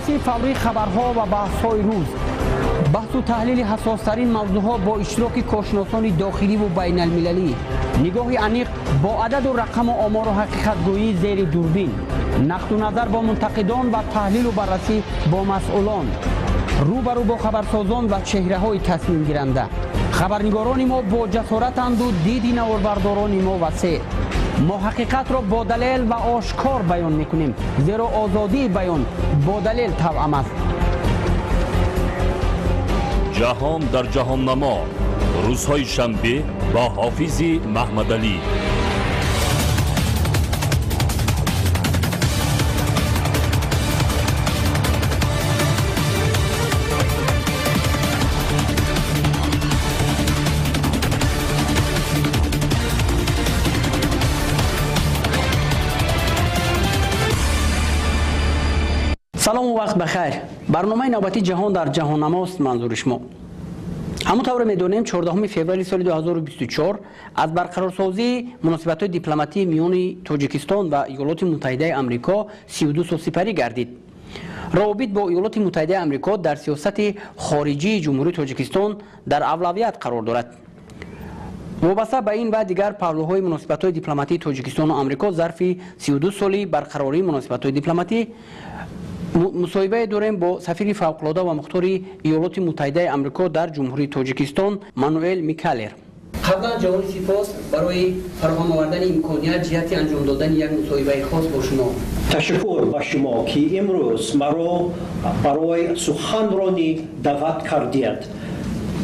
Баррасии фаврии хабарҳо ва баҳсҳои рӯз, баҳсу таҳлили ҳассостарин мавзӯъҳо бо иштироки коршиносони дохиливу байналмилалӣ, нигоҳи аниқ бо ададу рақаму омору ҳақиқатгӯӣ зери дурбин, нақду назар бо мунтақидон ва таҳлилу баррасӣ бо масъулон, рӯ ба рӯ бо хабарсозон ва чеҳраҳои тасмимгиранда. Хабарнигорони мо бо ҷасоратанду диди наворбардорони мо васеъ. Мо ҳақиқатро бо далел ва ошкор баён мекунем, зеро озодии баён бо далел тавъам аст. Ҷаҳон дар ҷаҳоннамо, рӯзҳои шанбе бо Ҳофизи Маҳмадалӣ. Салому вақт бахайр. Барномаи навбатии «Ҷаҳон дар ҷаҳоннамост» манзури шумо. Ҳамон тавре медонем, 14 феврали соли 2024 аз барқарорсозии муносибатҳои дипломатии миёни Тоҷикистон ва Иёлоти Муттаҳидаи Амрико 32 сол сипарӣ гардид. Равобит бо Иёлоти Муттаҳидаи Амрико дар сиёсати хориҷии Ҷумҳурии Тоҷикистон дар авлавият қарор дорад. Вобаста ба ин ва дигар паҳлӯҳои муносибатҳои дипломатии Тоҷикистону Амрико зарфи 32 соли барқарории муносибатҳои дипломатӣ мусоҳибае дорем бо сафири фавқулода ва мухтори Иёлоти Муттаҳидаи Амрико дар Ҷумҳурии Тоҷикистон Мануэл Микалер. Қаблан ҷаҳони сипос барои фароҳам овардани имконият ҷиҳати анҷом додани як мусоҳибаи хос бо шумо. Ташаккур ба шумо, ки имрӯз маро барои суханронӣ даъват кардед.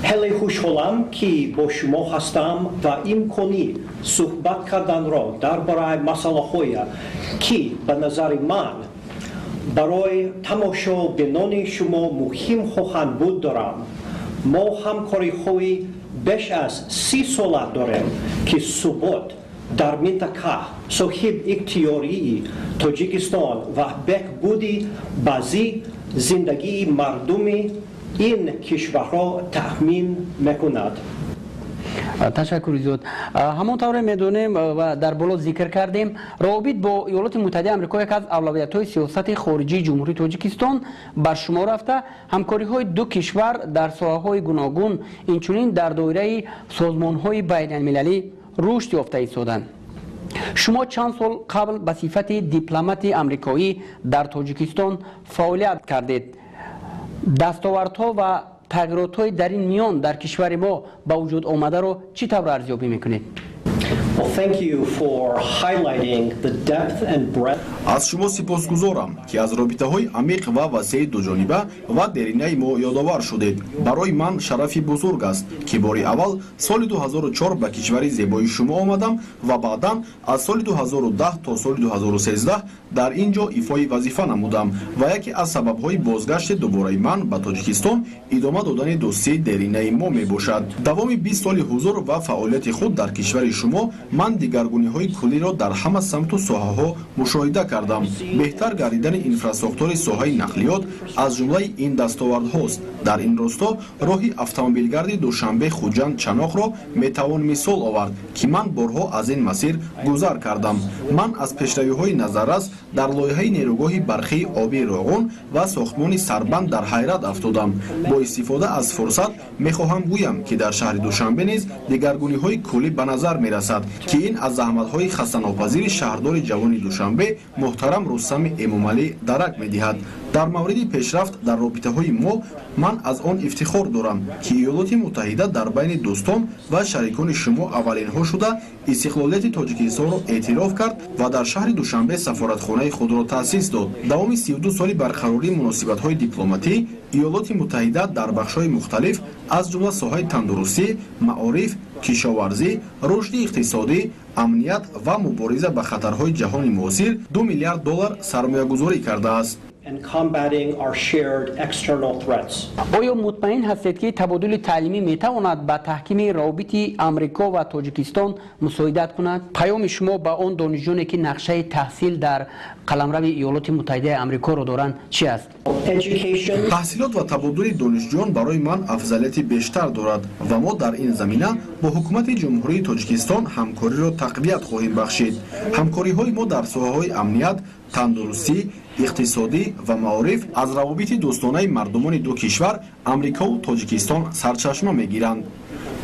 Хеле хушҳолам, ки бо шумо ҳастам ва имкони суҳбат карданро дар бораи масъалаҳое, ки ба назари ман барои тамошобинони шумо муҳим хоҳанд буд, дорам. Мо ҳамкориҳои беш аз 30 сола дорем, ки субот дар минтақа, соҳиб ихтиёрии Тоҷикистон ва беҳбуди баъзи зиндагии мардуми ин кишварро таъмин мекунад. Ташаккури зиёд. Ҳамон тавре медонем ва дар боло зикр кардем, равобит бо Иёлоти Муттаҳидаи Амрико яке аз авлавиятҳои сиёсати хориҷии Ҷумҳурии Тоҷикистон бар шумор рафта, ҳамкориҳои ду кишвар дар соҳаҳои гуногун, инчунин дар доираи созмонҳои байналмилалӣ рушд ёфта истоданд. Шумо чанд сол қабл ба сифати дипломати амрикоӣ дар Тоҷикистон фаъолият кардед. Дастовардҳо ва тағйиротҳои дар ин миён дар кишвари мо ба вуҷуд омадаро чӣ тавр арзёбӣ мекунед? Well, thank you for highlighting the depth and breadth. Аз шумо сипосгузорам, ки аз робитаҳои амиқ ва васеи дуҷониба ва деринаи мо ёдовар шудед. Барои ман шарафи бузург аст, ки бори аввал соли 2004 ба кишвари зебои шумо омадам ва баъдан аз соли 2010 то соли 2013 дар ин ҷо ифои вазифа намудам ва яке аз сабабҳои бозгашти дубораи ман ба Тоҷикистон идома додани дӯстии деринаи мо мебошад. Давоми 20 соли ҳузур ва фаъолияти худ дар кишвари шумо ман дигаргуниҳои куллиро дар ҳама самту соҳаҳо мушоҳида кардам. Беҳтар гардидани инфрасохтори соҳаи нақлиёт аз ҷумлаи ин дастовардҳост. Дар ин росто роҳи автомобилгарди Душанбе, Хуҷанд, Чаноқро метавон мисол овард, ки ман борҳо аз ин масир гузар кардам. Ман аз пешравиҳои назаррас дар лоиҳаи нерӯгоҳи барқии обии Роғун ва сохтмони сарбанд дар ҳайрат афтодам. Бо истифода аз фурсат мехоҳам гӯям, ки дар шаҳри Душанбе низ дигаргуниҳои куллӣ ба назар мерасад, ки ин аз заҳматҳои хастанопазири шаҳрдори ҷавони Душанбе муҳтарам Рустами Эмомалӣ дарак медиҳад. Дар мавриди пешрафт дар робитаҳои мо ман аз он ифтихор дорам, ки Иёлоти Муттаҳида дар байни дӯстон ва шарикони шумо аввалинҳо шуда истиқлолияти Тоҷикистонро эътироф кард ва дар шаҳри Душанбе сафоратхонаи худро таъсис дод. Давоми 32 соли барқарории муносибатҳои дипломатӣ Иёлоти Муттаҳида дар бахшҳои мухталиф, аз ҷумла соҳаи тандурустӣ, маориф, кишоварзӣ, рушди иқтисодӣ, амният ва мубориза ба хатарҳои ҷаҳони муосир 2 миллиард доллар сармоягузорӣ кардааст. and combating our shared external threats. Оё мутмаин ҳастед, ки табодули таълимӣ метавонад ба таҳкими равобити Амрико ва Тоҷикистон мусоидат кунад? Паёми шумо ба он донишҷӯне, ки нақшаи таҳсил дар қаламрави Иёлоти Муттаҳидаи Амрикоро доранд, чӣ аст? Education Таҳсилот ва табодули донишҷӯён барои ман афзалияти бештар дорад ва мо дар ин замина бо ҳукумати Ҷумҳурии Тоҷикистон ҳамкориро тақвият хоҳем бахшид. Ҳамкориҳои мо дар соҳаҳои амният, тандурустӣ, иқтисодӣ ва маориф аз равобити дӯстонаи мардумони ду кишвар Амрикову Тоҷикистон сарчашма мегиранд.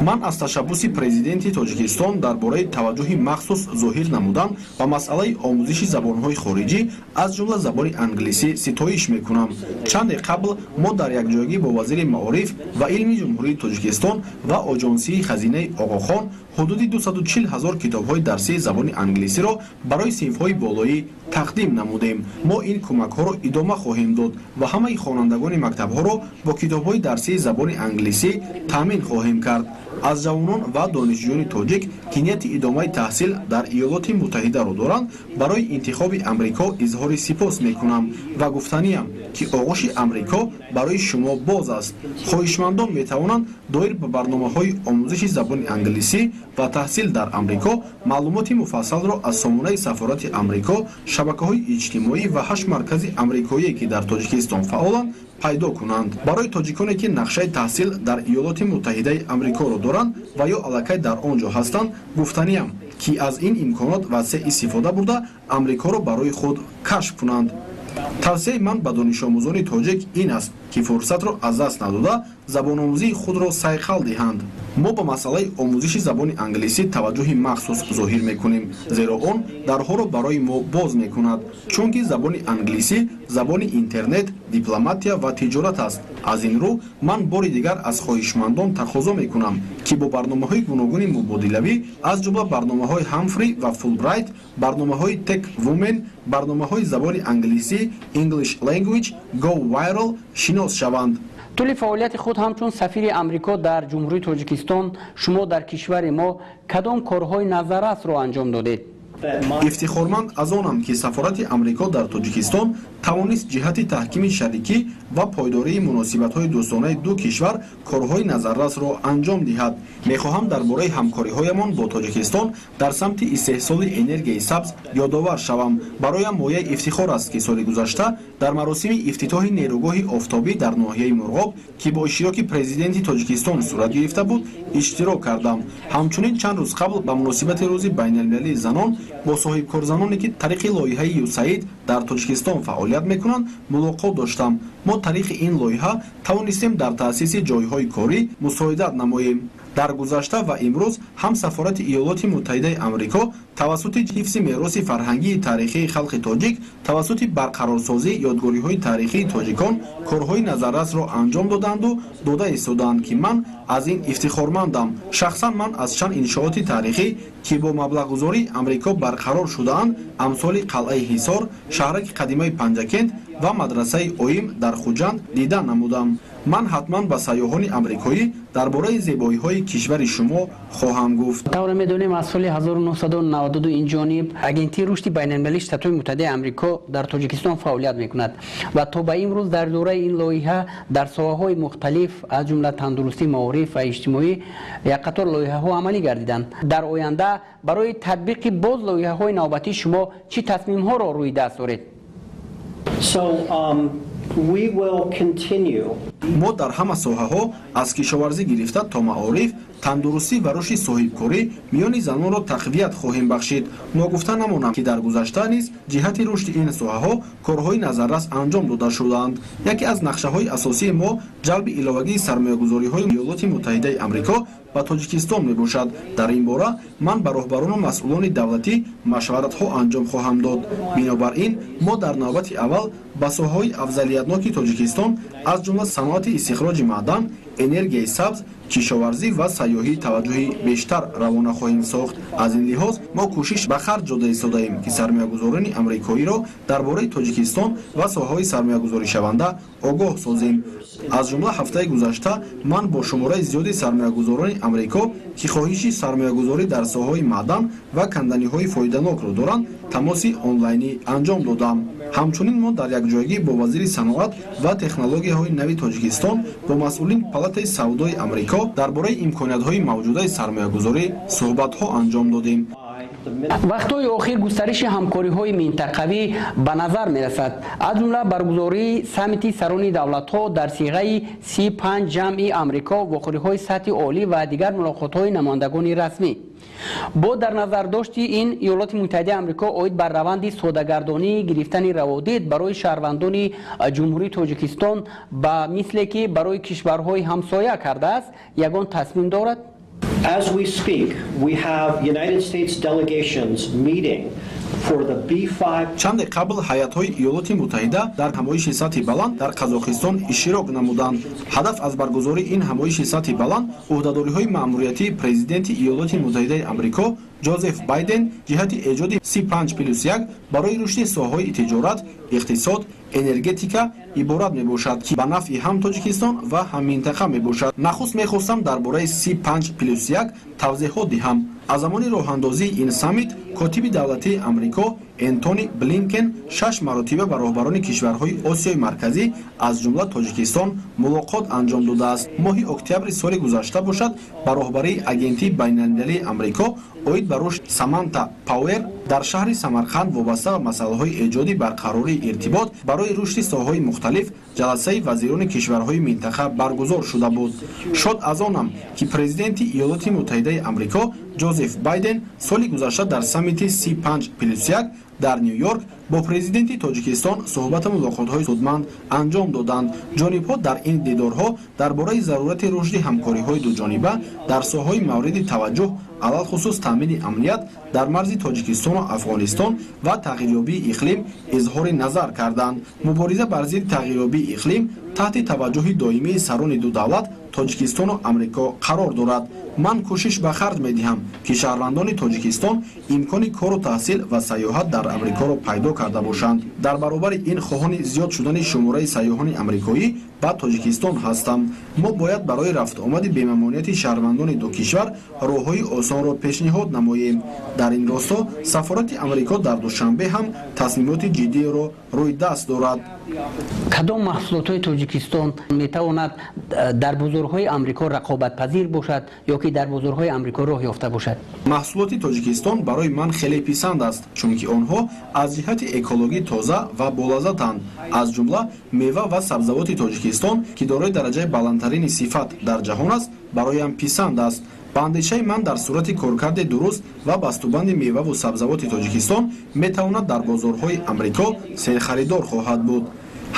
Ман аз ташаббуси президенти Тоҷикистон дар бораи таваҷҷӯҳи махсус зоҳир намудан ба масъалаи омӯзиши забонҳои хориҷӣ, аз ҷумла забони англисӣ, ситоиш мекунам. Чанде қабл мо дар якҷоягӣ бо вазири маориф ва илми Ҷумҳурии Тоҷикистон ва Оҷонсии хазинаи Оғохон ҳудуди 240 ҳазор китобҳои дарсии забони англисиро барои синфҳои болоӣ тақдим намудем. Мо ин кӯмакҳоро идома хоҳем дод ва ҳамаи хонандагони мактабҳоро бо китобҳои дарсии забони англисӣ таъмин хоҳем кард. Аз ҷавонон ва донишҷӯёни тоҷик, ки нияти идомаи таҳсил дар Иёлоти Муттаҳидаро доранд, барои интихоби Амрико изҳори сипос мекунам ва гуфтаниям, ки оғӯши Амрико барои шумо боз аст. Хоҳишмандон метавонанд доир ба барномаҳои омӯзиши забони англисӣ ва таҳсил дар Амрико маълумоти муфассалро аз сомонаи сафорати Амрико, шабакаҳои иҷтимоӣ ва 8 маркази амрикоие, ки дар Тоҷикистон фаъоланд, пайдо кунанд. Барои тоҷиконе, ки нақшаи таҳсил дар Иёлоти Муттаҳидаи Амрикоро доранд ва ё аллакай дар он ҷо ҳастанд, гуфтаниям, ки аз ин имконот васеъ истифода бурда, Амрикоро барои худ кашф кунанд. Тавсияи ман ба донишомӯзони тоҷик ин аст, ки фурсатро аз даст надода, забономӯзии худро сайқал диҳанд. Мо ба масъалаи омӯзиши забони англисӣ таваҷҷӯҳи махсус зоҳир мекунем, зеро он дарҳоро барои мо боз мекунад, чунки забони англисӣ забони интернет, дипломатия ва тиҷорат аст. Аз ин рӯ ман бори дигар аз хоҳишмандон тақозо мекунам, ки бо барномаҳои гуногуни мубодилавӣ, аз ҷумла барномаҳои Ҳамфри ва Фулбрайт, барномаҳои Tech Women, барномаҳои забони англисӣ English Language, Go Viral шинос шаванд. Тӯли фаъолияти худ ҳамчун сафири Амрико дар Ҷумҳурии Тоҷикистон шумо дар кишвари мо кадом корҳои назаррасро анҷом додед? Ифтихорманд аз онам, ки сафорати Амрико дар Тоҷикистон тавонист ҷиҳати таҳкими шарикӣ ва пойдории муносибатҳои дӯстонаи ду кишвар корҳои назаррасро анҷом диҳад. Мехоҳам дар бораи ҳамкориҳоямон бо Тоҷикистон дар самти истеҳсоли энергияи сабз ёдовар шавам. Бароям мояи ифтихор аст, ки соли гузашта дар маросими ифтитоҳи нерӯгоҳи офтобӣ дар ноҳияи Мурғоб, ки бо иштироки президенти Тоҷикистон сурат гирифта буд, иштирок кардам. Ҳамчунин чанд рӯз қабл ба муносибати рӯзи байналмилалии занон бо соҳибкорзаноне, ки тариқи лоиҳаи ЮСАИД дар Тоҷикистон фаъолият мекунанд, мулоқот доштам. Мо тариқи ин лоиҳа тавонистем дар таъсиси ҷойҳои корӣ мусоидат намоем. Дар гузашта ва имрӯз ҳам сафорати Иёлоти Муттаҳидаи Амрико тавассути ҳифзи мероси фарҳангии таърихии халқи тоҷик, тавассути барқарорсозии ёдгориҳои таърихии тоҷикон корҳои назаррасро анҷом доданду дода истодаанд, ки ман аз ин ифтихормандам. Шахсан ман аз чанд иншооти таърихӣ, ки бо маблағгузории Амрико барқарор шудаанд, амсоли қалъаи Ҳисор, шаҳраки қадимаи Панҷакент ва мадрасаи Оим дар Хуҷанд дида намудам. Ман ҳатман ба сайёҳони амрикоӣ дар бораи зебоиҳои кишвари шумо хоҳам гуфт. Тавре медонем, аз соли 1992 ин ҷониб Агентии рушди байналмилалии Штатҳои Муттаҳидаи Амрико дар Тоҷикистон фаъолият мекунад ва то ба имрӯз дар доираи ин лоиҳа дар соҳаҳои мухталиф, аз ҷумла тандурустӣ, маориф ва иҷтимоӣ, як қатор лоиҳаҳо амалӣ гардиданд. Дар оянда барои татбиқи боз лоиҳаҳои навбатӣ шумо чӣ тасмимҳоро рӯи даст доред? We will continue. Мо дар ҳама соҳаҳо, аз кишоварзӣ гирифта то маориф, тандурустӣ ва рушди соҳибкорӣ миёни занонро тақвият хоҳем бахшид. Ногуфта намонам, ки дар гузашта низ ҷиҳати рушди ин соҳаҳо корҳои назаррас анҷом дода шудаанд. Яке аз нақшаҳои асосии мо ҷалби иловагии сармоягузориҳои Иёлоти Муттаҳидаи Амрико ба Тоҷикистон мебошад. Дар ин бора ман ба роҳбарону масъулони давлатӣ машваратҳо анҷом хоҳам дод. Бинобар ин мо дар навбати аввал ба соҳаҳои афзалиятноки Тоҷикистон, аз ҷумла саноати истихроҷи маъдан, энергияи сабз, кишоварзӣ ва сайёҳӣ таваҷҷӯҳи бештар равона хоҳем сохт. Аз ин лиҳоз мо кӯшиш ба харҷ дода истодаем, ки сармоягузорони амрикоиро дар бораи Тоҷикистон ва соҳаҳои сармоягузоришаванда огоҳ созем. Аз ҷумла ҳафтаи гузашта ман бо шумораи зиёди сармоягузорони Амрико, ки хоҳиши сармоягузорӣ дар соҳаҳои маъдан ва канданиҳои фоиданокро доранд, тамоси онлайнӣ анҷом додам. Ҳамчунин мо дар якҷоягӣ бо вазири саноат ва технологияҳои нави Тоҷикистон, бо масъулин палатаи савдои Амрико дар бораи имкониятҳои мавҷудаи сармоягузорӣ суҳбатҳо анҷом додем. Вақтҳои охир густариши ҳамкориҳои минтақавӣ ба назар мерасад, аз ҷумла баргузории саммити сарони давлатҳо дар сиғаи 35 ҷамъи Амрико, вохӯриҳои сатҳи олӣ ва дигар мулоқотҳои намояндагони расмӣ. Бо дар назардошти ин, Иёлоти Муттаҳидаи Амрико оид бар раванди содагардонии гирифтани раводид барои шаҳрвандони Ҷумҳурии Тоҷикистон ба мисле ки барои кишварҳои ҳамсоя кардааст, ягон тасмим дорад? As we speak, we have United States delegations meeting for the B5. Чанде қабл ҳайатҳои Иёлоти Муттаҳида дар ҳамоиши сатҳи баланд дар Қазоқистон иштирок намуданд. Ҳадаф аз баргузории ин ҳамоиши сатҳи баланд ӯҳдадориҳои маъмуриятии президенти Иёлоти Муттаҳидаи Амрико Ҷозеф Байден ҷиҳати эҷоди 35+1 барои рушди соҳаҳои тиҷорат, иқтисод, энергетика иборат мебошад, ки ба нафъи ҳам Тоҷикистон ва ҳам минтақа мебошад. Нахуст мехостам дар бораи 35+1 тавзеҳот диҳам. Аз замони роҳандозии ин саммит котиби давлатии Амрико Энтони Блинкен 6 маротиба ба роҳбарони кишварҳои Осиёи Марказӣ, аз ҷумла Тоҷикистон, мулоқот анҷом додааст. Моҳи октябри соли гузашта бошад, ба роҳбарии Агентии байналмилалии Амрико оид ба рушд Саманта Пауэр дар шаҳри Самарқанд вобаста ба масъалаҳои эҷоди барқарории иртибот барои рушди соҳаҳои мухталиф ҷаласаи вазирони кишварҳои минтақа баргузор шуда буд. Шод аз онам, ки президенти Иёлоти Муттаҳидаи Амрико Ҷозеф Байден соли гузашта дар саммити 35+1 дар Ню-Йорк бо президенти Тоҷикистон суҳбату мулоқотҳои судманд анҷом доданд. Ҷонибҳо дар ин дидорҳо дар бораи зарурати рушди ҳамкориҳои дуҷониба дар соҳаҳои мавриди таваҷҷӯҳ, алалхусус таъмини амният дар марзи Тоҷикистону Афғонистон ва тағйирёбии иқлим изҳори назар карданд. Мубориза бар зидди тағйирёбии иқлим таҳти таваҷҷӯҳи доимии сарони ду давлат Тоҷикистону Амрико қарор дорад. Ман кӯшиш ба харҷ медиҳам, ки шаҳрвандони Тоҷикистон имкони кору таҳсил ва сайёҳат дар Амрикоро пайдо карда бошанд. Дар баробари ин хоҳони зиёд шудани шумораи сайёҳони амрикоӣ ба Тоҷикистон ҳастам. Мо бояд барои рафтуомади бемамониати шаҳрвандони ду кишвар роҳҳои осонро пешниҳод намоем. Дар ин росто сафорати Амрико дар Душанбе ҳам тасмимоти ҷиддиро рӯи даст дорад. Кадом маҳсулотҳои Тоҷикистон метавонад дар бозорҳои Амрико рақобатпазир бошад ё ки дар бозорҳои Амрико роҳ ёфта бошад? Маҳсулоти Тоҷикистон барои ман хеле писанд аст, чунки онҳо аз ҷиҳати экологӣ тоза ва болаззатанд. Аз ҷумла мева ва сабзавоти Тоҷикистон, ки дорои дараҷаи баландтарини сифат дар ҷаҳон аст, бароям писанд аст. Ба андешаи ман, дар сурати коркарди дуруст ва бастубанди меваву сабзавоти Тоҷикистон метавонад дар бозорҳои Амрико серхаридор хоҳад буд.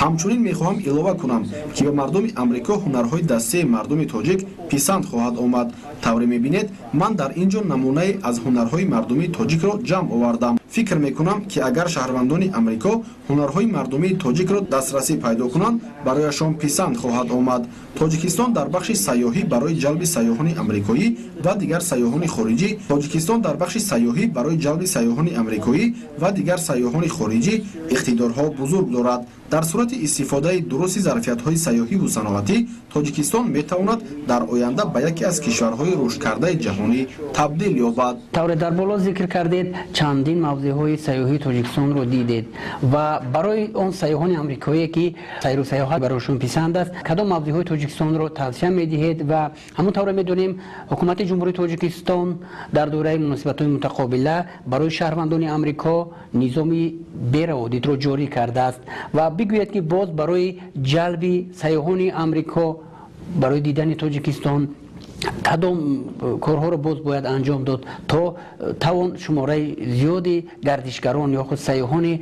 Ҳамчунин мехоҳам илова кунам, ки ба мардуми Амрико ҳунарҳои дастии мардуми тоҷик писанд хоҳад омад. Тавре мебинед, ман дар ин ҷо намунае аз ҳунарҳои мардумии тоҷикро ҷамъ овардам. Фикр мекунам, ки агар шаҳрвандони Амрико ҳунарҳои мардумии тоҷикро дастрасӣ пайдо кунанд, барояшон писанд хоҳад омад. Тоҷикистон дар бахши сайёҳӣ барои ҷалби сайёҳони амрикоӣ ва дигар сайёҳони хориҷӣ Тоҷикистон дар бахши сайёҳӣ барои ҷалби сайёҳони амрикоӣ ва дигар сайёҳони хориҷӣ иқтидорҳо бузург дорад. Дар сурати истифодаи дурусти зарфиятҳои сайёҳиву саноатӣ Тоҷикистон метавонад дар оянда ба яке аз кишварҳои рушдкардаи ҷаҳонӣ табдил ёбад. Тавре дар боло зикр кардед, чандин мавзеъҳои сайёҳии Тоҷикистонро дидед ва барои он сайёҳони амрикоие, ки сайру сайёҳат барояшон писанд аст, кадом мавзеъҳои Тоҷикистонро тавсия медиҳед? Ва ҳамон тавре медонем, ҳукумати Ҷумҳурии Тоҷикистон дар доираи муносибатҳои мутақобила барои шаҳрвандони Амрико низоми бераводидро ҷорӣ кардааст ва бигӯяд, ки боз барои ҷалби сайёҳони Амрико барои дидани Тоҷикистон кадом корҳоро боз бояд анҷом дод, то тавон шумораи зиёди гардишгарон ё худ сайёҳони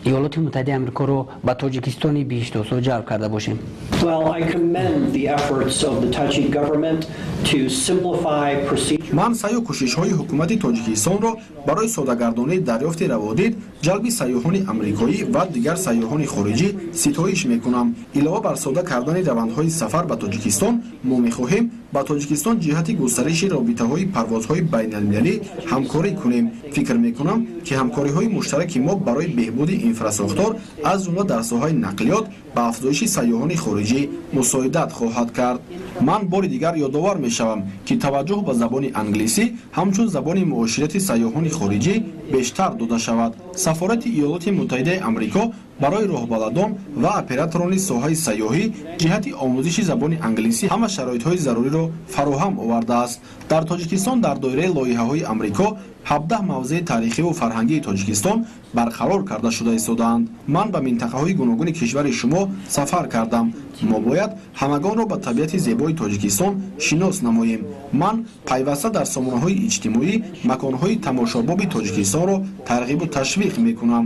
Иёлоти Муттаҳидаи Амрикоро ба Тоҷикистони биҳиштосо ҷалб карда бошем? Well, I commend the efforts of the Tajik government to simplify procedures. Ман саъю кӯшишҳои ҳукумати Тоҷикистонро барои содагардонии дарёфти раводид, ҷалби сайёҳони амрикоӣ ва дигар сайёҳони хориҷӣ ситоиш мекунам. Илова бар сода кардани равандҳои сафар ба Тоҷикистон, мо мехоҳем ба Тоҷикистон ҷиҳати густариши робитаҳои парвозҳои байналмилалӣ ҳамкорӣ кунем. Фикр мекунам, ки ҳамкориҳои муштараки мо барои беҳбуди инфрасохтор, аз ҷумла дар соҳаи нақлиёт, ба афзоиши сайёҳони хориҷӣ мусоидат хоҳад кард. Ман бори дигар ёдовар мешавам, ки таваҷҷӯҳ ба забони англисӣ ҳамчун забони муоширати сайёҳони хориҷӣ бештар дода шавад. Сафорати Иёлоти Муттаҳидаи Амрико Барои роҳбаладон ва операторони соҳаи сайёҳӣ ҷиҳати омӯзиши забони англисӣ ҳама шароитҳои заруриро фароҳам овардааст. Дар Тоҷикистон дар доираи лоиҳаҳои Амрико 17 мавзеи таърихиву фарҳангии Тоҷикистон барқарор карда шуда истодаанд. Ман ба минтақаҳои гуногуни кишвари шумо сафар кардам. Мо бояд ҳамагонро ба табиати зебои Тоҷикистон шинос намоем. Ман пайваста дар сомонаҳои иҷтимоӣ маконҳои тамошобоби Тоҷикистонро тарғибу ташвиқ мекунам.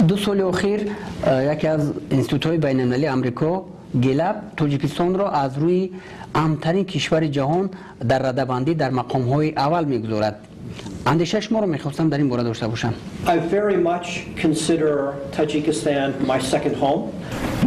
Ду соли охир яке аз институтҳои байналмилалии Амрико Гэлап Тоҷикистонро аз рӯи амнтарин кишвари ҷаҳон дар радабандӣ дар мақомҳои аввал мегузорад. Андешаи шуморо мехостам дар ин бора дошта бошам.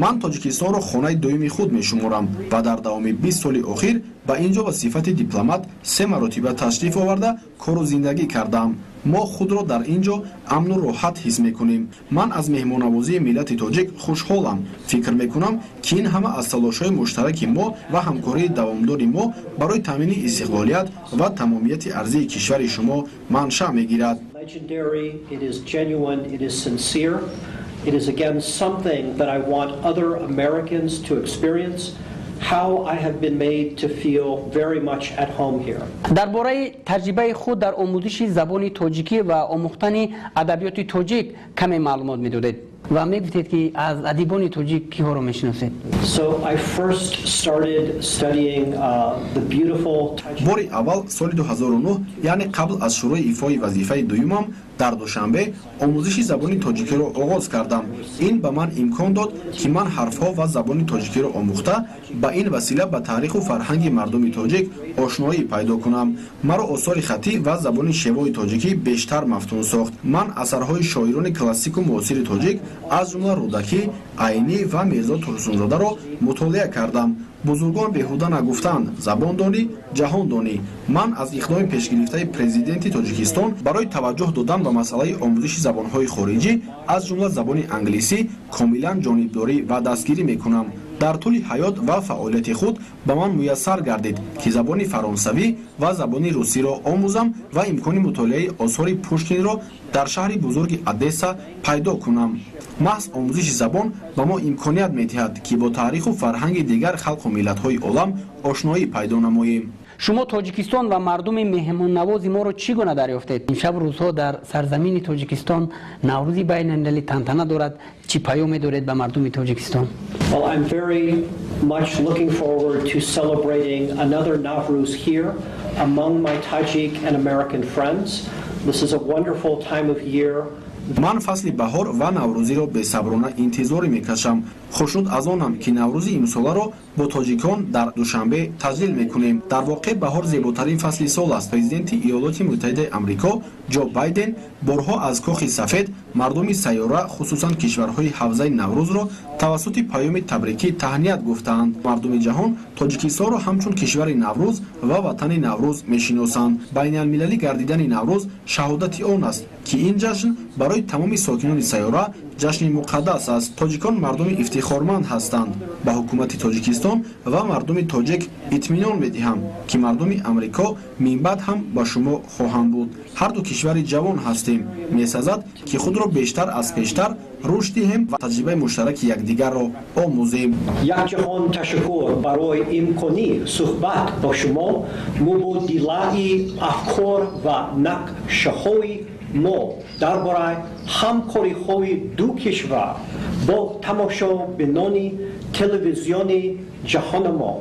Ман Тоҷикистонро хонаи дуюми худ мешуморам ва дар давоми 20 соли охир ба ин ҷо ба сифати дипломат 3 маротиба ташриф оварда кору зиндагӣ кардам. Мо худро дар ин ҷо амну роҳат ҳис мекунем. Ман аз меҳмоннавозии миллати тоҷик хушҳолам. Фикр мекунам, ки ин ҳама аз талошҳои муштараки мо ва ҳамкории давомдори мо барои таъмини истиқлолият ва тамомияти арзии кишвари шумо маншаъ мегирад. It is again something that I want other Americans to experience, how I have been made to feel very much at home here. Дар бораи таҷрибаи худ дар омӯзиши забони тоҷикӣ ва омӯхтани адабиёти тоҷик каме маълумот медодед ва мегуфтед, ки аз адибони тоҷик киҳоро мешиносед? So I first started studying the beautiful Бори аввал соли 2009, яъне қабл аз шурӯи ифои вазифаи дуюмам дар Душанбе омӯзиши забони тоҷикиро оғоз кардам. Ин ба ман имкон дод, ки ман ҳарфҳо ва забони тоҷикиро омӯхта, ба ин васила ба таъриху фарҳанги мардуми тоҷик ошноӣ пайдо кунам. Маро осори хаттӣ ва забони шевои тоҷикӣ бештар мафтун сохт. Ман асарҳои шоирони классику муосири тоҷик, аз ҷумла Рӯдакӣ, Айнӣ ва Мирзо Турсунзодаро мутолиа кардам. Бузургон беҳуда нагуфтанд: забон донӣ, ҷаҳон донӣ. Ман аз иқдоми пешгирифтаи президенти Тоҷикистон барои таваҷҷӯҳ додан ба масъалаи омӯзиши забонҳои хориҷӣ, аз ҷумла забони англисӣ, комилан ҷонибдорӣ ва дастгирӣ мекунам. Дар тӯли ҳаёт ва фаъолияти худ ба ман муяссар гардид, ки забони фаронсавӣ ва забони русиро омӯзам ва имкони мутолиаи осори Пушкинро дар шаҳри бузурги Одесса пайдо кунам. Маҳз омӯзиши забон ба мо имконият медиҳад, ки бо таъриху фарҳанги дигар халқу миллатҳои олам ошноӣ пайдо намоем. Шумо Тоҷикистон ва мардуми меҳмоннавози моро чӣ гуна дарёфтед? Имшаб рӯзҳо дар сарзамини Тоҷикистон Наврӯзи байналмилалӣ тантана дорад. Чӣ паёме доред ба мардуми Тоҷикистон? Well, I'm very much looking forward to celebrating another Navruz here among my Tajik and American friends. This is a wonderful time of year. Ман фасли баҳор ва наврӯзиро бесаброна интизорӣ мекашам. Хушнуд аз онам, ки наврӯзи имсоларо бо тоҷикон дар Душанбе таҷлил мекунем. Дар воқеъ баҳор зеботарин фасли сол аст. Президенти Иёлоти Муттаҳидаи Амрико Ҷо Байден борҳо аз Кохи Сафед мардуми сайёра, хусусан кишварҳои ҳавзаи Наврӯзро тавассути паёми табрикӣ таҳният гуфтаанд. Мардуми ҷаҳон Тоҷикистонро ҳамчун кишвари Наврӯз ва ватани Наврӯз мешиносанд. Байналмилалӣ гардидани Наврӯз шаҳодати он аст, ки ин ҷашн барои тамоми сокинони сайёра ҷашни муқаддас аст. Тоҷикон мардуми ифтихорманд ҳастанд. Ба ҳукумати Тоҷикистон ва мардуми тоҷик итминон медиҳам, ки мардуми Амрико минбаъд ҳам ба шумо хоҳанд буд. Ҳар ду кишвари ҷавон ҳастем. Месазад, ки худро бештар аз пештар рушд диҳем ва таҷрибаи муштараки якдигарро омӯзем. Як ҷаҳон ташаккур барои имкони суҳбат бо шумо, мубодилаи афкор ва нақшаҳои мо дар бораи ҳамкориҳои ду кишвар бо тамошобинони телевизиони ҷаҳонамо.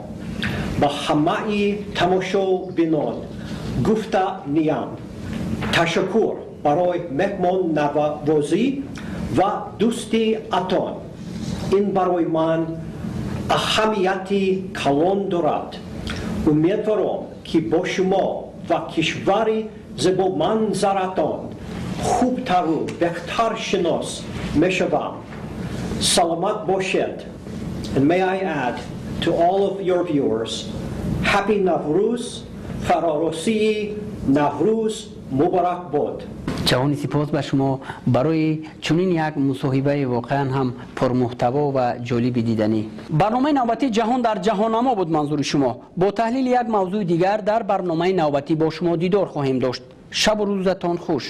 Ба ҳамаи тамошобинон гуфта ниям: ташаккур барои меҳмоннавозӣ ва дӯстиатон. Ин барои ман аҳамияти калон дорад. Умедворам, ки бо шумо ва кишвари зебоманзаратон хубтару беҳтар шинос мешавам. Саломат бошед. And may I add to all of your viewers, Happy Navruz, Fararosii Navruz Mubarak bod. ҷавони сипос ба шумо барои чунин як мусоҳибаи воқеан ҳам пурмуҳтаво ва ҷолиби диданӣ. Барномаи навбатӣ «Ҷаҳон дар ҷаҳоннамо» буд манзури шумо. Бо таҳлили як мавзӯи дигар дар барномаи навбатӣ бо шумо дидор хоҳем дошт. Шабу рӯзатон хуш.